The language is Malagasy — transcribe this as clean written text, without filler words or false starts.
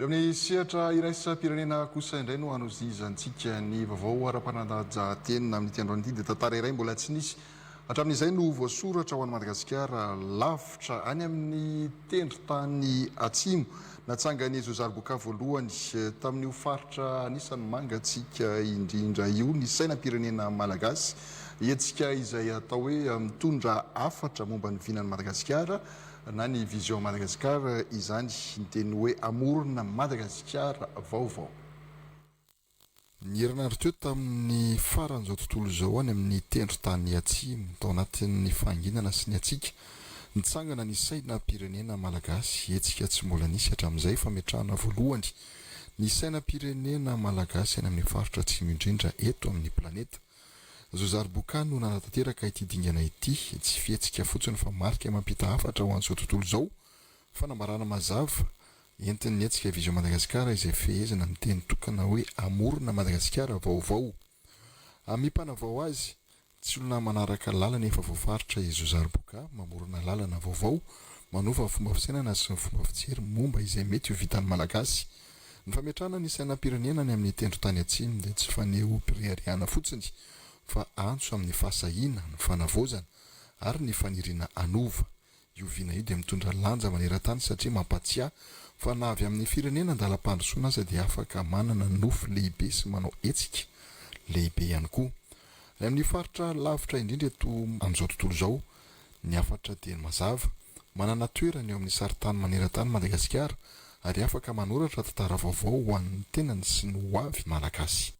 Eo amin'ny sehatra iraisam-pirenena kosa indray no hanozizantsika ny vaovao ara-panatanjahantena amin'ity androany ity dia tantara iray mbola tsy nisy hatramin'izay no voasoratra ho an'i Madagasikara lavitra any amin'ny tendron-tany atsimo. Natsangan'i Zozary Boka voalohany tamin'io faritra anisan'ny mangatsiaka indrindra io ny sainam-pirenena malagasy. Hetsika izay atao hoe mitondra hafatra momba ny vinan'i Madagasikara na ny Vision Madagascar izany ny teny hoe hamorona Madagasikara vaovao. Ny herinandro teo tamin'ny faran'izao tontolo izao any amin'ny tendron-tany atsimo, tao anatin'ny fahanginana sy ny hatsiaka, nitsangana ny sainam-pirenena malagasy, hetsika tsy mbola nisy hatramin'izay, fametrahana voalohany ny sainam-pirenena malagasy any amin'ny faritra atsimo indrindra eto amin'ny planeta. Zozary Boka no nanatanteraka ity dingana ity, tsy fihetsika fotsiny fa marika mampita hafatra ho an'izao tontolo izao, fanambarana mazava entin'ny hetsika Vision Madagascar izay fehezina amin'ny teny tokana hoe Hamorona Madagasikara vaovao. Amim-panavao azy, tsy olona manaraka lalana efa voafaritra i Zozary Boka, mamorona lalana vaovao, manova fomba fisainana sy ny fomba fijery momba izay mety ho vitan'ny Malagasy. Ny fametrahana ny sainam-pirenena any amin'ny tendron-tany atsimo dia tsy fanehoam-pireharehana fotsiny fa antso amin'ny fahasahiana, ny fanavaozana ary ny faniriana hanova. Io vina io dia mitondra lanja maneran-tany satria mampatsiahy fa na avy amin'ny firenena andalam-pandrosoana aza dia afaka manana nofy lehibe sy manao hetsika lehibe ihany koa. Any amin'ny faritra lavitra indrindra eto amin'izao tontolo izao, ny hafatra dia mazava, manana toerana eo amin'ny sarintany maneran-tany Madagasikara ary afaka manoratra tantara vaovao ho an'ny tenany sy ny ho avy Malagasy.